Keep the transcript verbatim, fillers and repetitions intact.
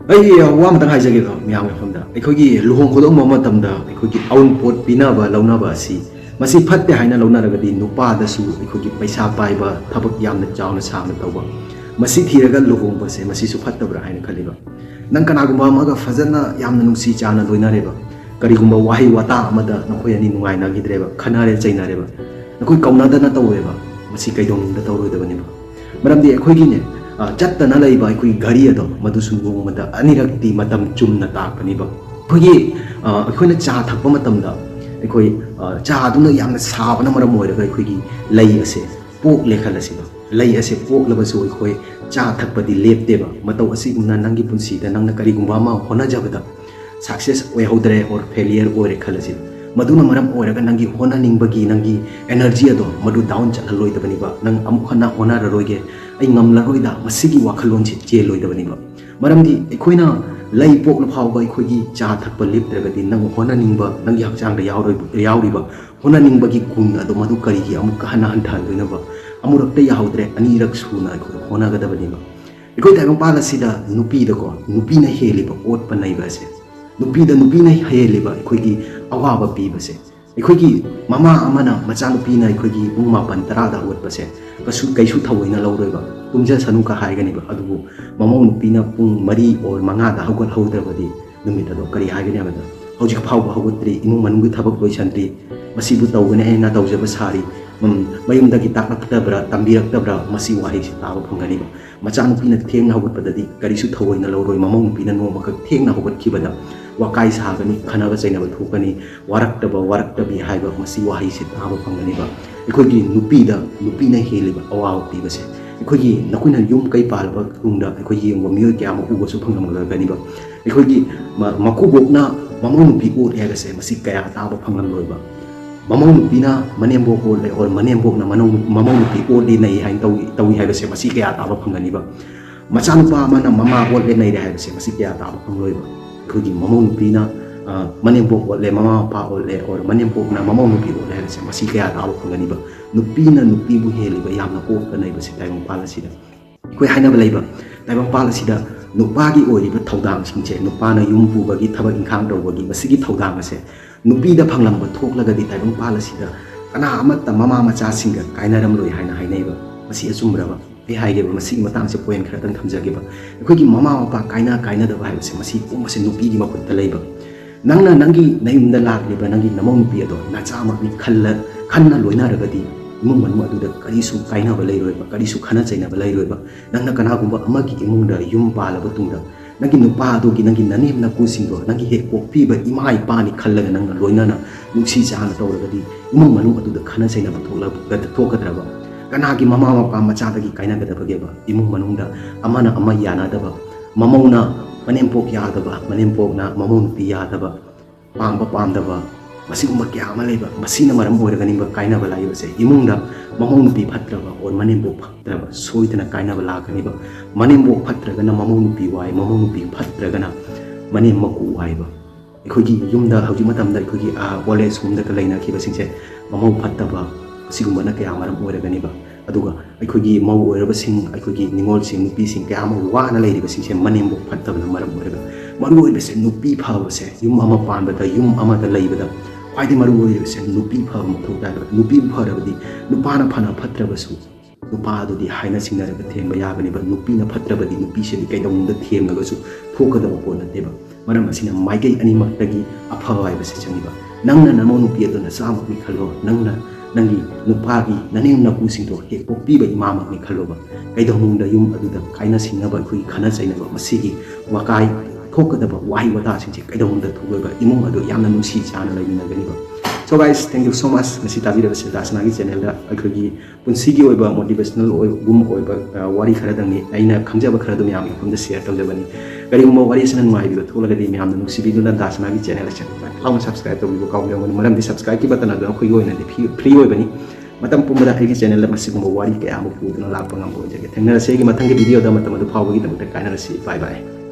ꯑꯩ ꯋꯥ ꯑꯃꯇꯪ ꯍꯥꯏꯖꯒꯦꯀꯣ ꯃꯌꯥꯝꯒꯤ ꯃꯐꯝꯗ, ꯑꯩꯈꯣꯏꯒꯤ ꯂꯨꯍꯣꯡ ꯈꯣꯡꯗꯣꯡꯕ ꯃꯇꯝꯗ ꯑꯩꯈꯣꯏꯒꯤ ꯑꯎꯟꯄꯣꯠ ꯄꯤꯅꯕ ꯂꯧꯅꯕ ꯑꯁꯤ, ꯃꯁꯤ ꯐꯠꯇꯦ ꯍꯥꯏꯅ ꯂꯧꯅꯔꯒꯗꯤ ꯅꯨꯄꯥꯗꯁꯨ ꯑꯩꯈꯣꯏꯒꯤ ꯄꯩꯁꯥ ꯄꯥꯏꯕ, ꯊꯕꯛ ꯌꯥꯝꯅ ꯆꯥꯎꯅ ꯁꯥꯡꯅ ꯇꯧꯕ, ꯃꯁꯤ ꯊꯤꯔꯒ ꯂꯨꯍꯣꯡꯕꯁꯦ ꯃꯁꯤꯁꯨ ꯐꯠꯇꯕ꯭ꯔꯥ ꯍꯥꯏꯅ ꯈꯜꯂꯤꯕ? ꯅꯪ ꯀꯅꯥꯒꯨꯝꯕ ꯑꯃꯒ ꯐꯖꯅ ꯌꯥꯝꯅ ꯅꯨꯡꯁꯤ ꯆꯥꯅ ꯂꯣꯏꯅꯔꯦꯕ, ꯀꯔꯤꯒꯨꯝꯕ ꯋꯥꯍꯩ ꯋꯥꯇꯥ ꯑꯃꯗ ꯅꯈꯣꯏ ꯑꯅꯤ ꯅꯨꯡꯉꯥꯏꯅꯈꯤꯗ꯭ꯔꯦꯕ, ꯈꯟꯅꯔꯦ ꯆꯩꯅꯔꯦꯕ, ꯅꯈꯣꯏ ꯀꯧꯅꯗꯅ ꯇꯧꯔꯦꯕ, ꯃꯁꯤ ꯀꯩꯗꯧꯅꯨꯡꯗ ꯇꯧꯔꯣꯏꯗꯕꯅꯦꯕ꯫ ꯃꯔꯝꯗꯤ ꯑꯩꯈꯣꯏꯒꯤꯅꯦ, ꯑ, ꯆꯠꯇꯅ ꯂꯩꯕ ꯑꯩꯈꯣꯏꯒꯤ ꯘꯔꯤ ꯑꯗꯣ, ꯃꯗꯨꯁꯨ ꯅꯣꯡꯃꯗ ꯑꯅꯤꯔꯛꯇꯤ ꯃꯇꯝ ꯆꯨꯝꯅ ꯇꯥꯛꯄꯅꯦꯕ꯫ ꯑꯩꯈꯣꯏꯒꯤ, ꯑ, ꯑꯩꯈꯣꯏꯅ ꯆꯥ ꯊꯛꯄ ꯃꯇꯝꯗ ꯑꯩꯈꯣꯏ, ꯑ, ꯆꯥ ꯑꯗꯨꯅ ꯌꯥꯝꯅ ꯁꯥꯕꯅ ꯃꯔꯝ ꯑꯣꯏꯔꯒ ꯑꯩꯈꯣꯏꯒꯤ ꯂꯩ ꯑꯁꯦ ꯄꯣꯛꯂꯦ ꯈꯜꯂꯁꯤꯕ꯫ ꯂꯩ ꯑꯁꯦ ꯄꯣꯛꯂꯕꯁꯨ ꯑꯩꯈꯣꯏ ꯆꯥ ꯊꯛꯄꯗꯤ ꯂꯦꯞꯇꯦꯕ꯫ ꯃꯇꯧ ꯑꯁꯤꯒꯨꯝꯅ ꯅꯪꯒꯤ ꯄꯨꯟꯁꯤꯗ ꯅꯪꯅ ꯀꯔꯤꯒꯨꯝꯕ ꯑꯃ ꯍꯣꯠꯅꯖꯕꯗ success ꯑꯣꯏꯍꯧꯗ꯭ꯔꯦ or failure ꯑꯣꯏꯔꯦ ꯈꯜꯂꯁꯤ, ꯃꯗꯨꯅ ꯃꯔꯝ ꯑꯣꯏꯔꯒ ꯅꯪꯒꯤ ꯍꯣꯠꯅꯅꯤꯡꯕꯒꯤ ꯅꯪꯒꯤ energy ꯑꯗꯣ ꯃꯗꯨ down ꯆꯠꯍꯜꯂꯣꯏꯗꯕꯅꯤꯕ꯫ ꯅꯪ ꯑꯃꯨꯛ ꯍꯟꯅ ꯍꯣꯠꯅꯔꯔꯣꯏꯒꯦ, ꯑꯩ ꯉꯝꯂꯔꯣꯏꯗ, ꯃꯁꯤꯒꯤ ꯋꯥꯈꯜꯂꯣꯟꯁꯤ ꯆꯦꯜꯂꯣꯏꯗꯕꯅꯤꯕ꯫ ꯃꯔꯝꯗꯤ ꯑꯩꯈꯣꯏꯅ ꯂꯩ ꯄꯣꯛꯂ ꯐꯥꯎꯕ ꯑꯩꯈꯣꯏꯒꯤ ꯆꯥ ꯊꯛꯄ ꯂꯦꯞꯇ꯭ꯔꯒꯗꯤ ꯅꯪ ꯍꯣꯠꯅꯅꯤꯡꯕ, ꯅꯪꯒꯤ ꯍꯛꯆꯥꯡꯗ ꯌꯥꯎꯔꯣꯏ-, ꯌꯥꯎꯔꯤꯕ ꯍꯣꯠꯅꯅꯤꯡꯕꯒꯤ ꯒꯨꯟ ꯑꯗꯣ ꯃꯗꯨ ꯀꯔꯤꯒꯤ ꯑꯃꯨꯛꯀ ꯍꯟꯅ ꯍꯟꯊꯍꯟꯗꯣꯏꯅꯣꯕ? ꯑꯃꯨꯔꯛꯇ ꯌꯥꯍꯧꯗ꯭ꯔꯦ, ꯑꯅꯤꯔꯛ ꯁꯨꯅ ꯑꯩꯈꯣꯏ ꯍꯣꯠꯅꯒꯗꯕꯅꯦꯕ꯫ ꯑꯩꯈꯣꯏ ꯇꯥꯏꯕꯪꯄꯥꯜ ꯑꯁꯤꯗ ꯅꯨꯄꯤꯗꯀꯣ, ꯅꯨꯄꯤꯅ ꯍꯦꯜꯂꯤꯕ ꯑꯣꯠꯄ ꯅꯩꯕ ꯑꯁꯦ, ꯅꯨꯄꯤꯗ ꯅꯨꯄꯤꯅ ꯍꯦꯜꯂꯤꯕ ꯑꯩꯈꯣꯏꯒꯤ ꯑꯋꯥꯕ ꯄꯤꯕꯁꯦ꯫ ꯑꯩꯈꯣꯏꯒꯤ ꯃꯃꯥ ꯑꯃꯅ ꯃꯆꯥꯅꯨꯄꯤꯅ ꯑꯩꯈꯣꯏꯒꯤ ꯄꯨꯡ ꯃꯥꯄꯟ ꯇꯔꯥꯗ ꯍꯧꯒꯠꯄꯁꯦ ꯀꯩꯁꯨ, ꯀꯩꯁꯨ ꯊꯑꯣꯏꯅ ꯂꯧꯔꯣꯏꯕ, ꯇꯨꯝꯖꯁꯅꯨꯒ ꯍꯥꯏꯒꯅꯦꯕ꯫ ꯑꯗꯨꯕꯨ ꯃꯃꯧ ꯅꯨꯄꯤꯅ ꯄꯨꯡ ꯃꯔꯤ or ꯃꯉꯥꯗ ꯍꯧꯒꯠꯍꯧꯗ꯭ꯔꯕꯗꯤ ꯅꯨꯃꯤꯠ ꯑꯗꯣ ꯀꯔꯤ ꯍꯥꯏꯒꯅꯤ ꯍꯥꯏꯕꯗ, "ꯍꯧꯖꯤꯛ ꯐꯥꯎꯕ ꯍꯧꯒꯠꯇ꯭ꯔꯤ, ꯏꯃꯨꯡ ꯃꯅꯨꯡꯒꯤ ꯊꯕꯛ ꯂꯣꯏꯁꯟꯗ꯭ꯔꯤ, ꯃꯁꯤꯕꯨ ꯇꯧꯒꯅꯤ ꯍꯥꯏꯅ ꯇꯧꯖꯕ ꯁꯥꯔꯤ, ꯎꯝ, ꯃꯌꯨꯝꯗꯒꯤ ꯇꯥꯛꯂꯛꯇꯕ꯭ꯔꯥ, ꯇꯝꯕꯤꯔꯛꯇꯕ꯭ꯔꯥ?" ꯃꯁꯤ ꯋꯥꯍꯩꯁꯤ ꯇꯥꯕ ꯐꯪꯒꯅꯤꯕ꯫ ꯃꯆꯥꯅꯨꯄꯤꯅ ꯊꯦꯡꯅ ꯍꯧꯒꯠꯄꯗꯗꯤ ꯀꯔꯤꯁꯨ ꯊꯑꯣꯏꯅ ꯂꯧꯔꯣꯏ꯫ ꯃꯃꯧ ꯅꯨꯄꯤꯅ ꯅꯣꯡꯃꯈꯛ ꯊꯦꯡꯅ ꯍꯧꯒꯠꯈꯤꯕꯗ ꯋꯥꯀꯥꯏ ꯁꯥꯒꯅꯤ, ꯈꯟꯅꯕ ꯆꯩꯅꯕ ꯊꯣꯛꯀꯅꯤ, ꯋꯥꯔꯛꯇꯕ, ꯋꯥꯔꯛꯇꯕꯤ ꯍꯥꯏꯕ ꯃꯁꯤ ꯋꯥꯍꯩꯁꯤ ꯇꯥꯕ ꯐꯪꯒꯅꯤꯕ꯫ ꯑꯩꯈꯣꯏꯒꯤ ꯅꯨꯄꯤꯗ ꯅꯨꯄꯤꯅ ꯍꯦꯜꯂꯤꯕ ꯑꯋꯥꯕ ꯄꯤꯕꯁꯦ꯫ ꯑꯩꯈꯣꯏꯒꯤ, ꯅꯈꯣꯏꯅ ꯌꯨꯝ ꯀꯩ ꯄꯥꯜꯂꯕ ꯇꯨꯡꯗ ꯑꯩꯈꯣꯏ ꯌꯦꯡꯕ ꯃꯤꯑꯣꯏ ꯀꯌꯥ ꯑꯃ ꯎꯕꯁꯨ ꯐꯪꯂꯝꯒꯅꯤꯕ꯫ ꯑꯩꯈꯣꯏꯒꯤ ꯃ-, ꯃꯀꯨꯕꯣꯛꯅ ꯃꯃꯧ ꯅꯨꯄꯤ ꯑꯣꯠꯂꯦ ꯍꯥꯏꯕꯁꯦ ꯃꯁꯤ ꯀꯌꯥ ꯇꯥꯕ ꯐꯪꯂꯝꯂꯣꯏꯕ꯫ ꯃꯃꯧ ꯅꯨꯄꯤꯅ ꯃꯅꯦꯝꯕꯣꯛ ꯑꯣꯠꯂꯦ, or ꯃꯅꯦꯝꯕꯣꯛꯅ ꯃꯅꯧ-, ꯃꯃꯧ ꯅꯨꯄꯤ ꯑꯣꯠꯂꯦ ꯅꯩ ꯍꯥꯏꯅ ꯇꯧꯏ, ꯇꯧꯏ ꯍꯥꯏꯕꯁꯦ ꯃꯁꯤ ꯀꯌꯥ ꯇꯥꯕ ꯐꯪꯒꯅꯤꯕ꯫ ꯃꯆꯥꯅꯨꯄꯥ ꯑꯃꯅ ꯃꯃꯥ ꯑꯣꯠꯂꯦ ꯅꯩꯔꯦ ꯍꯥꯏꯕꯁꯦ ꯃꯁꯤ ꯀꯌꯥ ꯇꯥꯕ ꯐꯪꯂꯣꯏꯕ꯫ ꯑꯩꯈꯣꯏꯒꯤ ꯃꯃꯧ ꯅꯨꯄꯤꯅ, ꯑ, ꯃꯅꯦꯝꯕꯣꯛ ꯑꯣꯠꯂꯦ, ꯃꯃꯥ ꯃꯄꯥ ꯑꯣꯠꯂꯦ, or ꯃꯅꯦꯝꯕꯣꯛꯅ ꯃꯃꯧ ꯅꯨꯄꯤ ꯑꯣꯠꯂꯦ ꯍꯥꯏꯕꯁꯦ ꯃꯁꯤ ꯀꯌꯥ ꯇꯥꯕ ꯐꯪꯒꯅꯤꯕ꯫ ꯅꯨꯄꯤꯅ ꯅꯨꯄꯤꯕꯨ ꯍꯦꯜꯂꯤꯕ ꯌꯥꯝꯅ ꯑꯣꯠꯄ ꯅꯩꯕꯁꯦ ꯇꯥꯏꯕꯪꯄꯥꯜ ꯑꯁꯤꯗ꯫ ꯑꯩꯈꯣꯏ ꯍꯥꯏꯅꯕ ꯂꯩꯕ, ꯇꯥꯏꯕꯪꯄꯥꯜ ꯑꯁꯤꯗ ꯅꯨꯄꯥꯒꯤ ꯑꯣꯏꯔꯤꯕ ꯊꯧꯗꯥꯡꯁꯤꯡꯁꯦ, ꯅꯨꯄꯥꯅ ꯌꯨꯝ ꯄꯨꯕꯒꯤ, ꯊꯕꯛ ꯏꯪꯈꯥꯡ ꯇꯧꯕꯒꯤ, ꯃꯁꯤꯒꯤ ꯊꯧꯗꯥꯡ ꯑꯁꯦ ꯅꯨꯄꯤꯗ ꯐꯪꯂꯝꯕ ꯊꯣꯛꯂꯒꯗꯤ ꯇꯥꯏꯕꯪꯄꯥꯜ ꯑꯁꯤꯗ ꯀꯅꯥ ꯑꯃꯠꯇ ꯃꯃꯥ ꯃꯆꯥꯁꯤꯡꯒ ꯀꯥꯏꯅꯔꯝꯂꯣꯏ ꯍꯥꯏꯅ ꯍꯥꯏꯅꯩꯕ꯫ ꯃꯁꯤ ꯑꯆꯨꯝꯕ꯭ꯔꯕ? ꯑꯩ ꯍꯥꯏꯒꯦꯕ, ꯃꯁꯤꯒꯤ ꯃꯇꯥꯡꯁꯦ ꯄꯣꯏꯟ ꯈꯔꯇꯪ ꯊꯝꯖꯒꯦꯕ꯫ ꯑꯩꯈꯣꯏꯒꯤ ꯃꯃꯥ ꯃꯄꯥ ꯀꯥꯏꯅ ꯀꯥꯏꯅꯗꯕ ꯍꯥꯏꯕꯁꯦ, ꯃꯁꯤ ꯄꯨꯝꯕꯁꯦ ꯅꯨꯄꯤꯒꯤ ꯃꯈꯨꯠꯇ ꯂꯩꯕ꯫ ꯅꯪꯅ ꯅꯪꯒꯤ ꯅꯌꯨꯝꯗ ꯂꯥꯛꯂꯤꯕ ꯅꯪꯒꯤ ꯅꯃꯧ ꯅꯨꯄꯤ ꯑꯗꯣ ꯅꯆꯥꯃꯛꯅꯤ ꯈꯜꯂ, ꯈꯟꯅ ꯂꯣꯏꯅꯔꯒꯗꯤ ꯏꯃꯨꯡ ꯃꯅꯨꯡ ꯑꯗꯨꯗ ꯀꯔꯤꯁꯨ ꯀꯥꯏꯅꯕ ꯂꯩꯔꯣꯏꯕ, ꯀꯔꯤꯁꯨ ꯈꯟꯅ ꯆꯩꯅꯕ ꯂꯩꯔꯣꯏꯕ꯫ ꯅꯪꯅ ꯀꯅꯥꯒꯨꯝꯕ ꯑꯃꯒꯤ ꯏꯃꯨꯡꯗ ꯌꯨꯝ ꯄꯥꯜꯂꯕ ꯇꯨꯡꯗ, ꯅꯪꯒꯤ ꯅꯨꯄꯥ ꯑꯗꯨꯒꯤ, ꯅꯪꯒꯤ ꯅꯅꯦꯝ ꯅꯀꯨꯁꯤꯡꯗꯣ ꯅꯪꯒꯤ ꯍꯦꯛ ꯄꯣꯛꯄꯤꯕ ꯏꯃꯥ ꯏꯄꯥꯅꯤ ꯈꯜꯂꯒ ꯅꯪꯅ ꯂꯣꯏꯅꯅ ꯅꯨꯡꯁꯤ ꯆꯥꯅ ꯇꯧꯔꯒꯗꯤ, ꯏꯃꯨꯡ ꯃꯅꯨꯡ ꯑꯗꯨꯗ ꯈꯟꯅ ꯆꯩꯅꯕ ꯊꯣꯛꯂꯒ-, ꯊꯣꯛꯀꯗ꯭ꯔꯕ? ꯀꯅꯥꯒꯤ ꯃꯃꯥ ꯃꯄꯥ ꯃꯆꯥꯗꯒꯤ ꯀꯥꯏꯅꯒꯗꯕꯒꯦꯕ? ꯏꯃꯨꯡ ꯃꯅꯨꯡꯗ ꯑꯃꯅ ꯑꯃ ꯌꯥꯅꯗꯕ, ꯃꯃꯧꯅ ꯃꯅꯦꯝꯄꯣꯛ ꯌꯥꯗꯕ, ꯃꯅꯦꯝꯄꯣꯛꯅ ꯃꯃꯧ ꯅꯨꯄꯤ ꯌꯥꯗꯕ, ꯄꯥꯝꯕ ꯄꯥꯝꯗꯕ, ꯃꯁꯤꯒꯨꯝꯕ ꯀꯌꯥ ꯑꯃ ꯂꯩꯕ, ꯃꯁꯤꯅ ꯃꯔꯝ ꯑꯣꯏꯔꯒꯅꯤꯕ ꯀꯥꯏꯅꯕ ꯂꯥꯛꯏꯕꯁꯦ꯫ ꯏꯃꯨꯡꯗ ꯃꯃꯧ ꯅꯨꯄꯤ ꯐꯠꯇ꯭ꯔꯕ or ꯃꯅꯦꯝꯄꯣꯛ ꯐꯠꯇ꯭ꯔꯕ ꯁꯣꯏꯗꯅ ꯀꯥꯏꯅꯕ ꯂꯥꯛꯀꯅꯤꯕ꯫ ꯃꯅꯦꯝꯄꯣꯛ ꯐꯠꯇ꯭ꯔꯒꯅ ꯃꯃꯧ ꯅꯨꯄꯤ ꯋꯥꯏ, ꯃꯃꯧ ꯅꯨꯄꯤ ꯐꯠꯇ꯭ꯔꯒꯅ ꯃꯅꯦꯝ ꯃꯀꯨ ꯋꯥꯏꯕ꯫ ꯑꯩꯈꯣꯏꯒꯤ ꯌꯨꯝꯗ ꯍꯧꯖꯤꯛ ꯃꯇꯝꯗ ꯑꯩꯈꯣꯏꯒꯤ, ꯑ, old age homeꯗꯒ ꯂꯩꯅꯈꯤꯕꯁꯤꯡꯁꯦ ꯃꯃꯧ ꯐꯠꯇꯕ, ꯑꯁꯤꯒꯨꯝꯕꯅ ꯀꯌꯥ ꯃꯔꯝ ꯑꯣꯏꯔꯒꯅꯤꯕ꯫ ꯑꯗꯨꯒ ꯑꯩꯈꯣꯏꯒꯤ ꯃꯧ ꯑꯣꯏꯔꯕꯁꯤꯡ, ꯑꯩꯈꯣꯏꯒꯤ ꯅꯤꯉꯣꯜꯁꯤꯡ, ꯅꯨꯄꯤꯁꯤꯡ ꯀꯌꯥ ꯑꯃ ꯋꯥꯅ ꯂꯩꯔꯤꯕꯁꯤꯡꯁꯦ ꯃꯅꯦꯝꯕꯣꯛ ꯐꯠꯇꯕꯅ ꯃꯔꯝ ꯑꯣꯏꯔꯒ꯫ ꯃꯔꯨ ꯑꯣꯏꯕꯁꯦ ꯅꯨꯄꯤ ꯐꯕꯁꯦ, ꯌꯨꯝ ꯑꯃ ꯄꯥꯟꯕꯗ, ꯌꯨꯝ ꯑꯃꯗ ꯂꯩꯕꯗ ꯈ꯭ꯋꯥꯏꯗꯒꯤ ꯃꯔꯨ ꯑꯣꯏꯔꯤꯕꯁꯦ ꯅꯨꯄꯤ ꯐꯕ ꯃꯊꯧ ꯇꯥꯏꯕ꯫ ꯅꯨꯄꯤ ꯐꯔꯕꯗꯤ ꯅꯨꯄꯥꯅ ꯐꯅ ꯐꯠꯇ꯭ꯔꯕꯁꯨ ꯅꯨꯄꯥ ꯑꯗꯨꯗꯤ ꯍꯥꯏꯅ ꯁꯤꯡꯅꯔꯒ ꯊꯦꯝꯕ ꯌꯥꯒꯅꯤꯕ꯫ ꯅꯨꯄꯤꯅ ꯐꯠꯇ꯭ꯔꯕꯗꯤ ꯅꯨꯄꯤꯁꯤꯗꯤ ꯀꯩꯗꯧꯅꯨꯡꯗ ꯊꯦꯝꯂꯒꯁꯨ ꯊꯣꯛꯀꯗꯕ ꯄꯣꯠ ꯅꯠꯇꯦꯕ꯫ ꯃꯔꯝ ꯑꯁꯤꯅ ꯃꯥꯏꯀꯩ ꯑꯅꯤꯃꯛꯇꯒꯤ ꯑꯐꯕ ꯍꯥꯏꯕꯁꯤ ꯆꯪꯉꯤꯕ꯫ ꯅꯪꯅ ꯅꯃꯧ ꯅꯨꯄꯤ ꯑꯗꯨ ꯅꯆꯥꯃꯛꯅꯤ ꯈꯜꯂꯣ, ꯅꯪꯅ ꯅꯪꯒꯤ ꯅꯨꯄꯥꯒꯤ ꯅꯅꯦꯝ ꯅꯀꯨꯁꯤꯡꯗꯣ ꯍꯦꯛ ꯄꯣꯛꯄꯤꯕ ꯏꯃꯥꯃꯛꯅꯤ ꯈꯜꯂꯣꯕ꯫ ꯀꯩꯗꯧꯅꯨꯡꯗ ꯌꯨꯝ ꯑꯗꯨꯗ ꯀꯥꯏꯅ ꯁꯤꯡꯅꯕ, ꯑꯩꯈꯣꯏꯒꯤ ꯈꯠꯅ ꯆꯩꯅꯕ, ꯃꯁꯤꯒꯤ ꯋꯥꯀꯥꯏ ꯊꯣꯛꯀꯗꯕ ꯋꯥꯍꯩ ꯋꯥꯇꯥꯁꯤꯡꯁꯦ ꯀꯩꯗꯧꯅꯨꯡꯗ ꯊꯣꯛꯂꯒ ꯏꯃꯨꯡ ꯑꯗꯨ ꯌꯥꯝꯅ ꯅꯨꯡꯁꯤ ꯆꯥꯅ ꯂꯩꯃꯤꯟꯅꯒꯅꯤꯕ꯫ So guys, thank you so much꯫ ꯉꯁꯤ ꯇꯥꯕꯤꯔꯕꯁꯦ ꯗꯥꯁꯅꯥꯒꯤ channelꯗ ꯑꯩꯈꯣꯏꯒꯤ ꯄꯨꯟꯁꯤꯒꯤ ꯑꯣꯏꯕ motivational ꯑꯣꯏ-, ꯒꯨꯝ ꯑꯣꯏꯕ, ꯑ, ꯋꯥꯔꯤ ꯈꯔꯗꯪꯅꯤ꯫ ꯑꯩꯅ ꯈꯪꯖꯕ ꯈꯔꯗꯨ ꯃꯌꯥꯝꯒꯤ ꯃꯐꯝꯗ share ꯇꯧꯖꯕꯅꯤ꯫ ꯀꯔꯤꯒꯨꯝꯕ ꯋꯥꯔꯤ ꯑꯁꯤꯅ ꯅꯨꯡꯉꯥꯏꯕꯤꯕ ꯊꯣꯛꯂꯒꯗꯤ ꯃꯌꯥꯝꯅ ꯅꯨꯡꯁꯤꯕꯤꯗꯨꯅ ꯗꯥꯁꯅꯥꯒꯤ channel ꯑꯁꯤ ꯂꯥꯎꯅ subscribe ꯇꯧꯕꯤꯕ ꯀꯥꯎꯕꯤꯔꯝꯒꯅꯨ꯫ ꯃꯔꯝꯗꯤ subscribeꯀꯤ button ꯑꯗꯨ ꯑꯩꯈꯣꯏꯒꯤ ꯑꯣꯏꯅꯗꯤ free, free ꯑꯣꯏꯕꯅꯤ꯫ ꯃꯇꯝ ꯄꯨꯝꯕꯗ ꯑꯩꯒꯤ channelꯗ ꯃꯁꯤꯒꯨꯝꯕ ꯋꯥꯔꯤ ꯀꯌꯥ ꯑꯃ ꯄꯨꯗꯨꯅ ꯂꯥꯛꯄ ꯉꯝꯕ ꯑꯣꯏꯖꯒꯦ꯫ ꯊꯦꯡꯅꯔꯁꯤ ꯑꯩꯒꯤ ꯃꯊꯪꯒꯤ videoꯗ꯫ ꯃꯇꯝ ꯑꯗꯨ ꯐꯥꯎꯕꯒꯤꯗꯃꯛꯇ ꯀꯥꯏꯅꯔꯁꯤ꯫ Bye bye꯫